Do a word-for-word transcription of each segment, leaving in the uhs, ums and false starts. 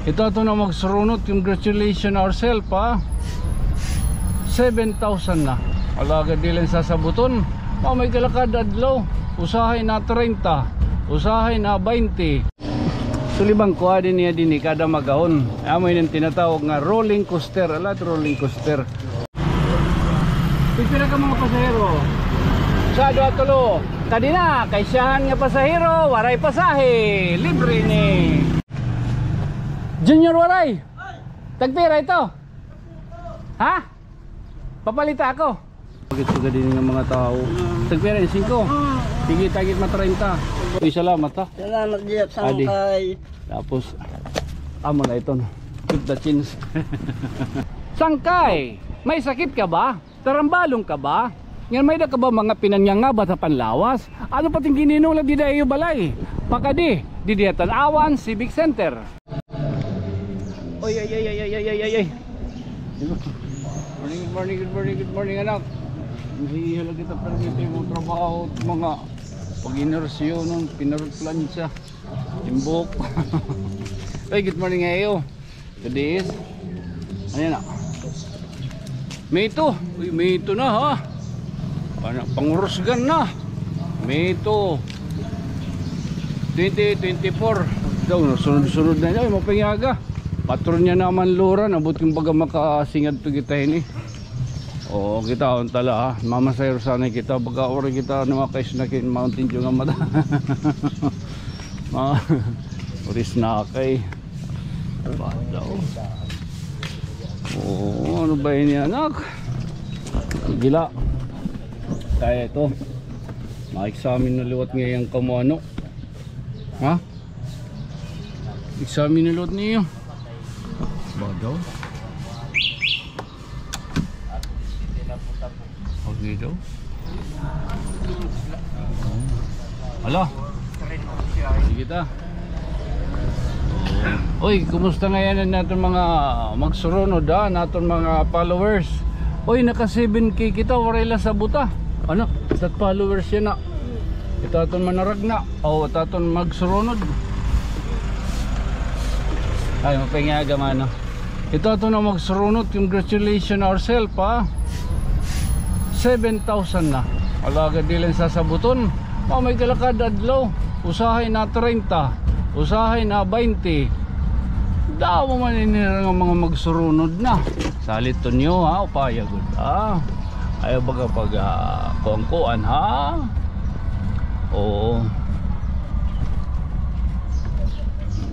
Ito aton nga magsurunod, congratulations ourselves, ha. Seven thousand na. Alagad diri la sasabuton. Mao may kalakad adlaw. Usahay na treinta. Usahay na baynte. Sulibangko, adi niya dinhi kada mag-ahon. Amo ini an tinatawag nga rolling coaster. Ala, rolling coaster. Pipila ka mga pasahero? Usa, duha, tulo. Kadi na, kay syahan nga pasahero, waray pasahe. Libre ni. Junior, waray. Tagpira ito? Ha? Papalita ako. Pagit-pagit din nga mga tao. Tagpira yung singko? Sige, tagit ma treinta. Uy, salamat, ha. Salamat, Jeff. Adi. Sangkay. Tapos, amo na iton. Keep the change. Sangkay, may sakit ka ba? Tarambalong ka ba? Ngan may-ada ka ba mga pinangangabat ha panlawas? Ano pa it im gininulat dida ha iyo balay? Pakadi, didi ha Tanauan Civic Center. Oy, oy, oy, oy, oy, oy, oy, oy. Good morning, good morning, good morning, good morning, anak. Nasihala kita permit mo trabaho, mga pag-inerasyon, pinarot plancha, timbok. Oy, good morning, ayo. Today is, ayan na. May two. Uy, May two na, ha? Ano, pangurusgan na. May two. Twenty twenty-four. Daw, sunod-sunod na niya. Ay, mapangaga. Patron niya naman, Lora. Nabot kung baga makasingad to kita ini. Oo, kita, unta la, ha. Mamasahero sana kita. Baga, ori kita, ano, makaisna kin Mountain Dew nga mata. Ma-, oris na kay. Bata, oh. Oo, ano ba ini, anak? Gila. Kaya ito. Ma-examine na liwat ngayon kamo, ano? Ha? Examine na liwat niyo. Bata, oh. Okay daw. Hala. Sige ta. Oy, kumusta ngayon an aton mga magsurunod, ha? An aton mga followers. Oy, naka seven K kita, waray la sabot, ha. Ano? That followers yana. Ito aton manaragna. O, ito aton magsurunod. Ay, mapangaga man, no? Ito aton nga magsurunod, congratulations ourselves, ha. Seven thousand na. Alagad diri la sasabuton. Mao may kalakad adlaw. Usahay na treinta. Usahay na baynte. Damo man ini nga mga magsurunod na. Salit to niyo, ha, upaya gud, ha. Ayaw baga pag, ah, kuan-kuan, ha? Oo.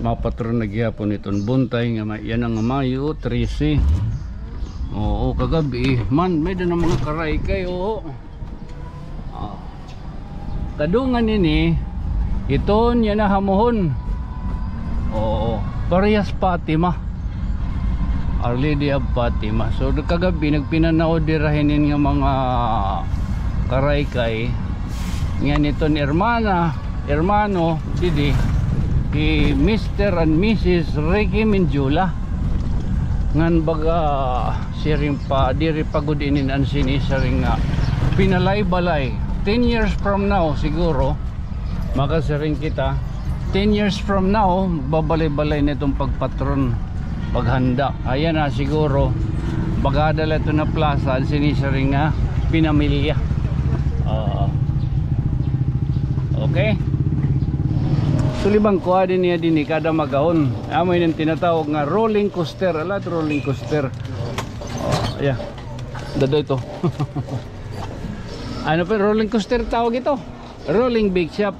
Mapatron na gihapon iton buntay nga ma-, yana nga Mayo trese. Oo, kagab-i man, may-ada na mga karaykay, oo. Ah. Kadungan ini, iton yana hamuhon. Oo, parehas Fatima. Our Lady of Fatima. So, kagab-i, nagpinanaw dira hinin nga mga karaykay. Ngan iton hermana, hermano, didi, hi Mister and Missus Ricky Minjula. Ngan baga, siring pa, diri pa gud inin an sinisiring nga pinalay-balay. Ten years from now, siguro, makasiring kita, ten years from now, babalay-balay na iton pagpatron, paghanda. Ayan na, siguro, baga ada la ito na plaza, an sinisiring nga pinamilya. Oo. Okay? Sulibangko, adi niya dinhi, kada mag-ahon. Amo ini an tinatawag nga rolling coaster. Ala, rolling coaster. Oh, yeah. Dada ito. Ano pa, rolling coaster tawag ito? Rolling bake shop.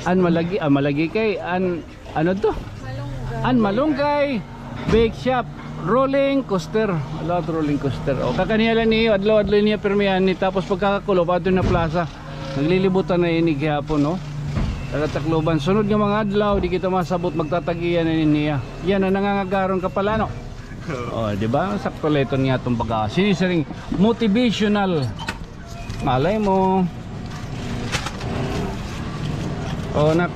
An malagi, ah, malagi kay, an, ano to? Malunggay. An malunggay bake shop. Rolling coaster. Ala, rolling coaster. O, kakaniya la niyo, adlaw-adlaw niya pirmihan ni, tapos pagkakakulop, adto na plaza. Naglilibutan na ini gihapon, no? Taga Tacloban. Sunod nga mga adlaw, di kita masabot, magtatagian na niya. Yan ang nangangagaron ka pala, no? O, di ba? Sakto la iton nga itong baga. Sinisiring motivational. Malay mo. O, nak.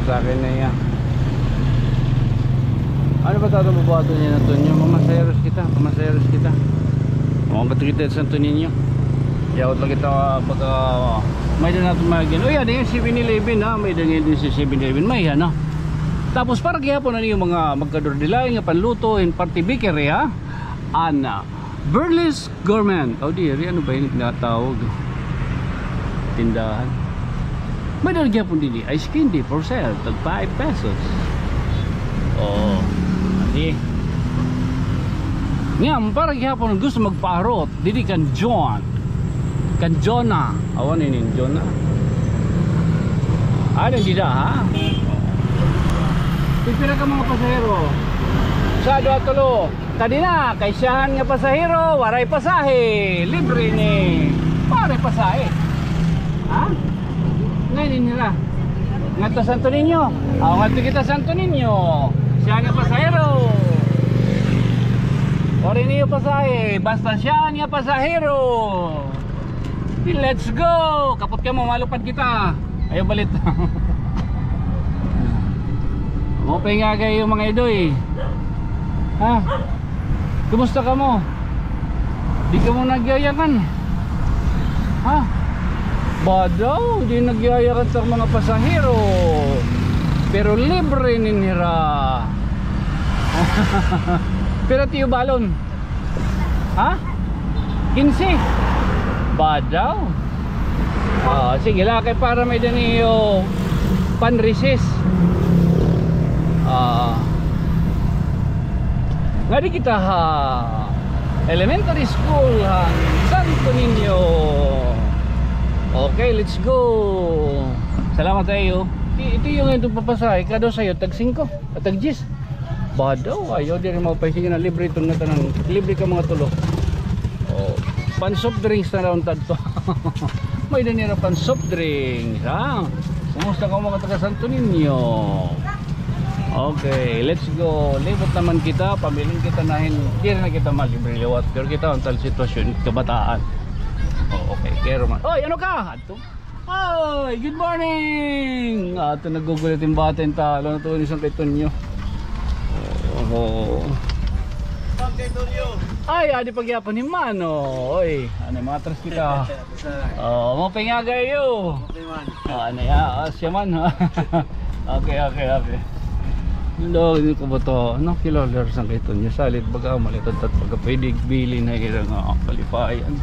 Sa akin na iya. Ano ba tato mabuhaton niya na tunyo? Mamasaheros kita, mamasaheros kita. O, ang katikita sa tunyo. Yaot la kita, ah, pagka May-ada naton mga gin-, oh, yan, yung Seven Eleven, ha? May-ada ngayon din si Seven Eleven. May, ano? Tapos para gihapon, ano, yung mga magkadurdilain nga panluto in parte bakery, ha? An, ah, Burles Gourmet. O, diri, ano ba yung tinatawag? Tindahan. May-ada gihapon din ice candy for sale, tag five pesos. Oo. Adi. Ngam, para gihapon gusto magpaharot, didi kan John. Kan Jonah. Awan ini Jonah. Ano dida, ha? Pipila ka mga pasahero? Sa duha, tulo. Kadi na, kay siyahan nga pasahero, waray pasahe. Libre ni. Waray pasahe. Ha? Ngayon nila. Ngadto Santo Niño. Aw, ngadto kita Santo Niño. Siyahan nga pasahero. Waray niyo pasahe. Basta siyahan nga pasahero. Di, let's go! Kapot kamo, malupad kita. Ayaw balit. Maupay nga kaayo mga idoy. Ha? Kumusta kamo? Di kamo nagyayakan? Ha? Ba daw, di nagyayakan sa mga pasahero. Pero libre nin hira. Pero tiyo balon. Ha? Kinse? Ba daw? Ah, sige, lakay para may-ada niyo pan-recess. Ah. Ngadi kita ha elementary school ha Santo Niño. Okay, let's go. Salamat sa iyo. Ito yung ito papasahe. Kada sayo, tag singko. Tag diyes. Ba daw, ayaw diri maupay. Sige na, libre iton nga tanan. Libre ka mga tulo. Oh, pan soft drinks na daw tadto. May-ada nira pan soft drinks, ha? Kumusta ka mga taga Santo Niño? Okay, let's go. Libot naman kita, pamiling kita na hin-, diri na kita malibre liwat. Pero kita ang tal sitwasyon, kabataan. Oh, okay, kaya man. Oy, ano ka? Adto. Ay, good morning! Ato nagugulit yung bata yung talo na to, isang kay Tonyo. Oo. Isang kay Tonyo. Ay, adi pagyapon ni Mano. Oy, ano, matras kita. Oo, maupay nga kaayo. Okay man. Ah, ano ya, ah, siya man, ha? Okay, okay, okay. Daw, hindi ko ba to, ano, kilala sa kay Tonyo? Salit, baga, malitan tat, baga, pwede, bili na ira nga, kalipayan.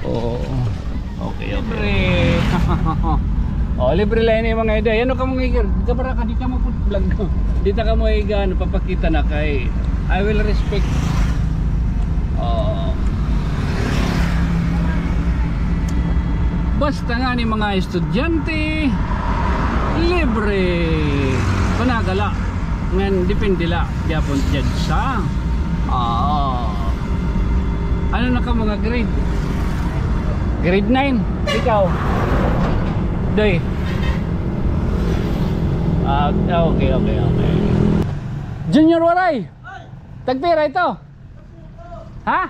Oo. Okay, okay. Libre. Oh, libre la ini mga ida. Ano ka mga igar? Gabara ka, di ka mo put vlog. Di ta ka mo iga, ano, papakita na kay I will respect. Oh. Basta nga ni mga estudyante, libre. Panagala. Ngan, depende la. Gihapon dyan sa, ah, ano na ka mga grade? Grade nine. Ikaw? Doy. Ah, okay, okay, okay. Junior Waray. Tagpira ito? Ha?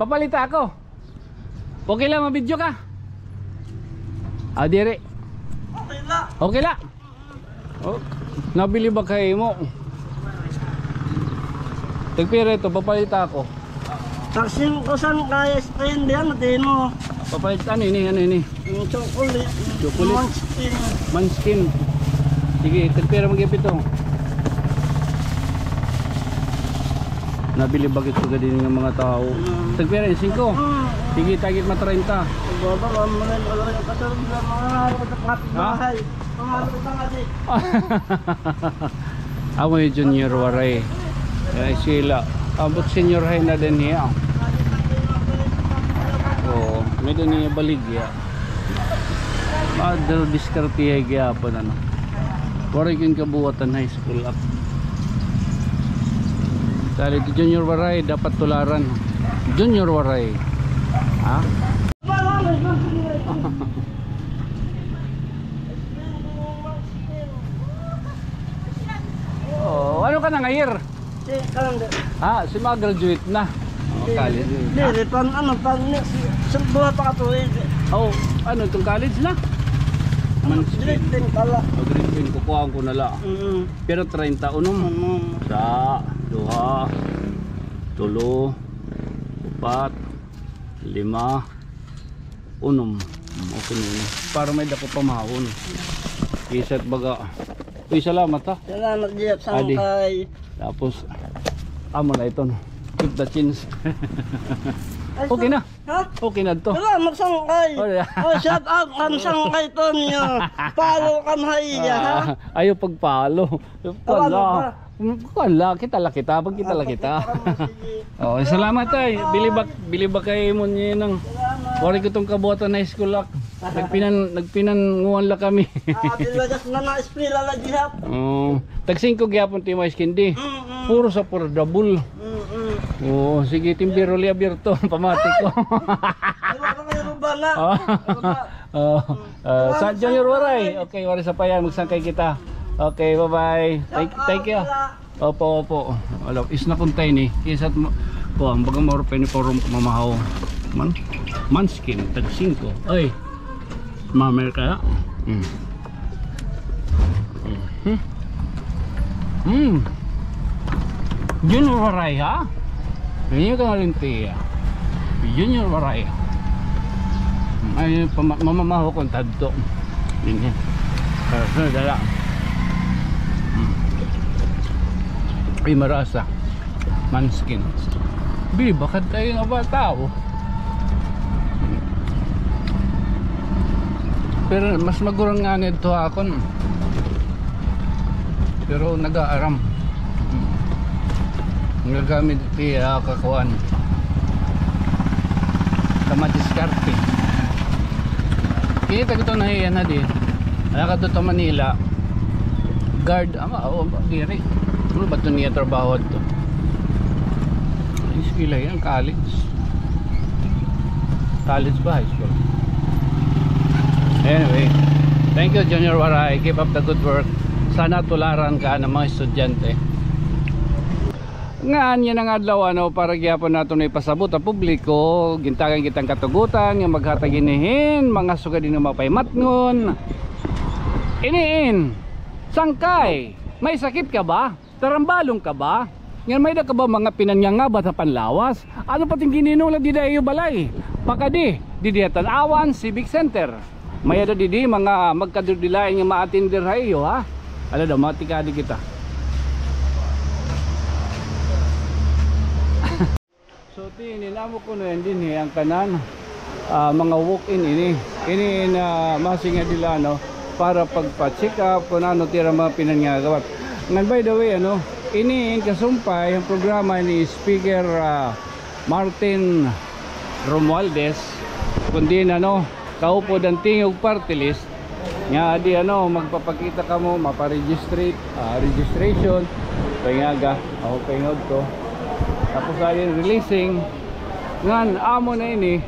Papalita ako. Okay lang, mabidyo ka? Ah, diri. Okay la. Oh, nabili ba kay mo? Tagpira ito, papalita ako. Taksin ko san kaya spend yan, ate mo. Papalit, ano ini, ano ini? Yung chocolate. Chocolate. Munchkin. Munchkin. Sige, tagpira mag-ipit, oh. Nabili bagit ko din ng mga tao. Mm. Tagpira, singko. Mm. Sige, tagit ma treinta. Baba, wala mo rin, wala rin kasunod na mga kapitbahay. Ha? Mga kapitbahay. Amo ni Junior Waray. Ay, sila. Ambot senior high na din niya. Oo, may din niya baligya. Ah, dal diskartihay gihapon, ano. Waray kin kabuhatan high school up. Dali, Junior Waray, dapat tularan. Junior Waray. Ha? Oh, ano ka na nga year? Si Calendar. Ah, si mga graduate na. Oh, college. Diri, pan, ano, pan, next, sa buha pa ka to, eh. Oh, ano, itong college na? Manskin. Grade ten pala. Oh, grade ten, kukuhaan ko na la. Mm. Pero treinta unom. Unom. Sa, duha, tulo, upat, lima, unom. Mm, okay na yun. Para may dako pamahon. Isa't baga. Uy, salamat, ha. Salamat, Jeff. Adi. Sangkay. Tapos, amo na iton. Keep the change. Ay, okay na. Ha? Okay na to. Salamat, sangkay. Oh, yeah. Oh, shout out kan sangkay Tonyo. Follow kam ha iya, ha? Ah, ayaw pag-follow. Wala. Wala. Kuan la, kita la kita, pagkita la kita. Ah, sige. Oh, salamat, ay. Bye. Bili ba, bili ba kay mo niya nang. Salamat. Waray ko tong kabuhatan na school ak. Nagpinan, nagpinanguan la kami. Ah, bilagas na na eskwela la jihap. Oh, tag singko gyapon ti mais candy. Mm, mm. Puro sa affordable. Mm, mm. Oh, sige, timbiro li abierto, pamati ko. Ay, wala may ruba na. Oh. Ruba. Oh. Ah, sa Junior Waray. Okay, Waray Sapayan, magsangkay kita. Okay, bye-bye. Thank, thank you. Opo, opo. Wala, is na kuntay ni. Kisa mo, kuan, baga mauro pa ini puro mamahaw. Man, manskin, tag singko. Ay, mamer kaya? Mm. Mm. Hmm. Junior Waray, ha? Ini ka nga lintiya. Junior Waray. Ay, pama-, mamamaho kong tadto. Ini. Pero sa dala. Hmm. Ay, marasa. Manskin. Bi, bakat kayo nga ba tao? Pero mas magurang nga nito akon. Pero nag-aaram. Nagagamit iya kakuan. Kamadiskarte. Kita ko ito na iyan na di. Wala ka to Manila. Guard, ama, o, diri. Ano ba ito niya trabaho ito? Eskwela yan, college. College ba, high school? Anyway, thank you, Junior Waray. Keep up the good work. Sana tularan ka ng mga estudyante. Ngan yana nga adlaw, ano, para gihapon naton ipasabot ha publiko, gintagan kitang katugutan nga maghatag ini hin mga sugad hin mga pahimatngon. Ini in, sangkay, may sakit ka ba? Tarambalong ka ba? Ngan may-ada ka ba mga pinangangabat ha panlawas? Ano pa it im ginhinulat dida ha iyo balay? Pakadi, didi ha Tanauan Civic Center. May-ada didi mga magkadurdilain nga ma-attender ha iyo, ha? Ala daw, matikadi kita. So, tinin, amo kuno yan dinhi an kanan, ah, mga walk-in ini. Ini in, ah, masingadi la, no, para pagpa-check up kun ano it ira mga pinangangabat. Ngan, by the way, ano, ini in kasumpay an programa ni Speaker, ah, Martin Romualdez, kun diin, ano, kaupod an Tingog Party List, nga adi, ano, magpapakita kamo, mapa-registrate, ah, registration, paingaga, o paingaudto. Tapos adi an releasing, ngan amo na ini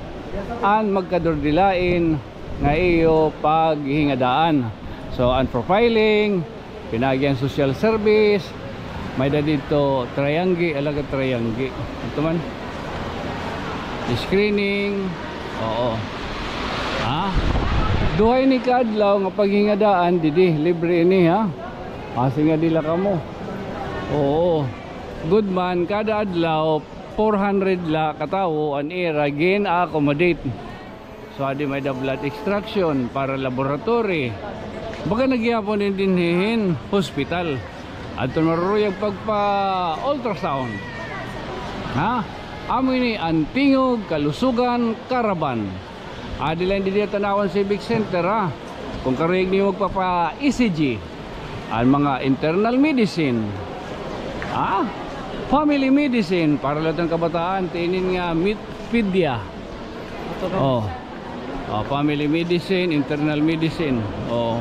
an magkadurdilain nga iyo paghingadaan. So, an profiling, pinaagi an social service, may-ada didto triangi, alagad triangi. Ito man. Screening. Oo. Ha? Duha ini ka adlaw nga paghingadaan, didi, libre ini, ha? Masingadi la kamo. Oo. Good man, kada adlaw, four hundred la ka tawo an ira gin-accommodate. So, adi may-ada blood extraction para laboratory. Baga na gihapon ini dinhi hin hospital. Adto maruruyag pagpa-ultrasound. Ha? Amo ini an Tingog Kalusugan Caravan. Adi la ini didi ha Tanauan Civic Center, ha? Kun karuyag niyo magpapa-E C G, an mga internal medicine, ha? Family medicine, para la it an kabataan, tinin nga Mitpedia. Oh. Oh, family medicine, internal medicine. Oh.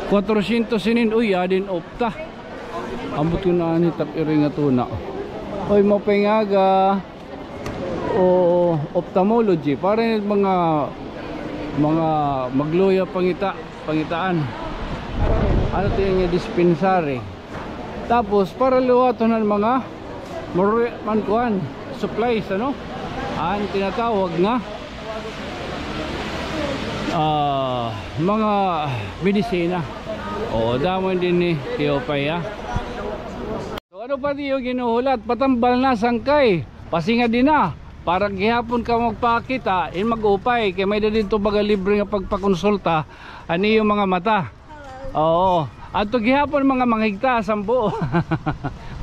Kwatrosyentos inin, uy, adi in opta. Ambot ko na ani tap iri nga tuna. Oy, maupay nga aga. O, ophthalmology, para mga, mga magluya pangita, pangitaan. Ano ito yung dispensary? Tapos, para liwaton an mga maruri man kuan, supplies, ano? An tinatawag nga, ah, mga medisina. O, damo dinhi, tiyo pa, ah. So, ano pa it iyo ginhuhulat? Patambal na, sangkay. Pasingadi na. Para gihapon ka magpakita, in mag-upay, kay may-ada didto baga libre nga pagpakonsulta, an iyo mga mata. Oo. Adto gihapon mga manghigta, sampo.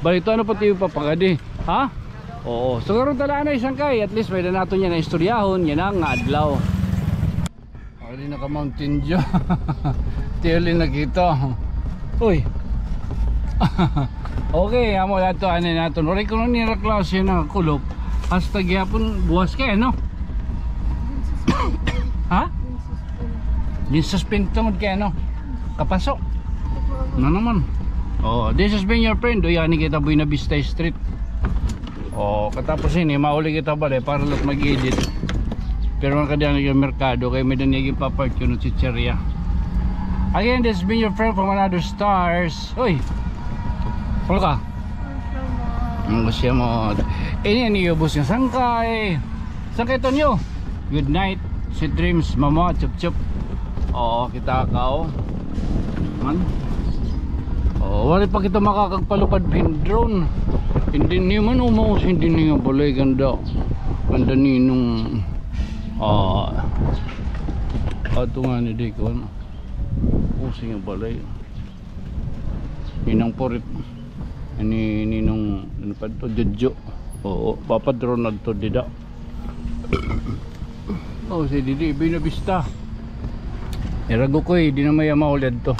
Balito, ano pa tiyo papagadi? Ha? Oo. Siguro tala na isang kay, at least may-ada naton yana istoryahon yana nga adlaw. Ari na ka Mountain Dew. Tiyo li nakita. Uy. Okay, amo adto ani naton. Waray kuno nira klase nga kulop. Hasta gihapon buwas kay, ano? Ha? Din suspend tungod kay, ano? Kapaso. Na naman. Oh, this has been your friend. Uy, ani kita Buena Vista Street. Oh, katapos ini, mauli kita balay para la mag-edit. Pero nakadiyan yung merkado, kay may-ada niya ginpapark kuno chicheria. Again, this has been your friend from another stars. Hoy! Wala ka? Ang siya mo. Ini an iyo ubos nga sangkay. Sangkay, Tonyo. Good night. Sweet dreams, mama. Chup, chup. Oo, kita ka, oh. Man. Oh, wala pa kita makakagpalupad hin drone. Hindi niyo man umaus, hindi niyo balay ganda. Ganda ninong, ah, ato nga ni di ko, ano. Usi nga balay. Ninang Purit. Ani ninong, ano pa to, Jojo. Oo, papadrone adto dida. Oh, si Didi, Buena Vista. Irago ko eh, di na may amaw dito.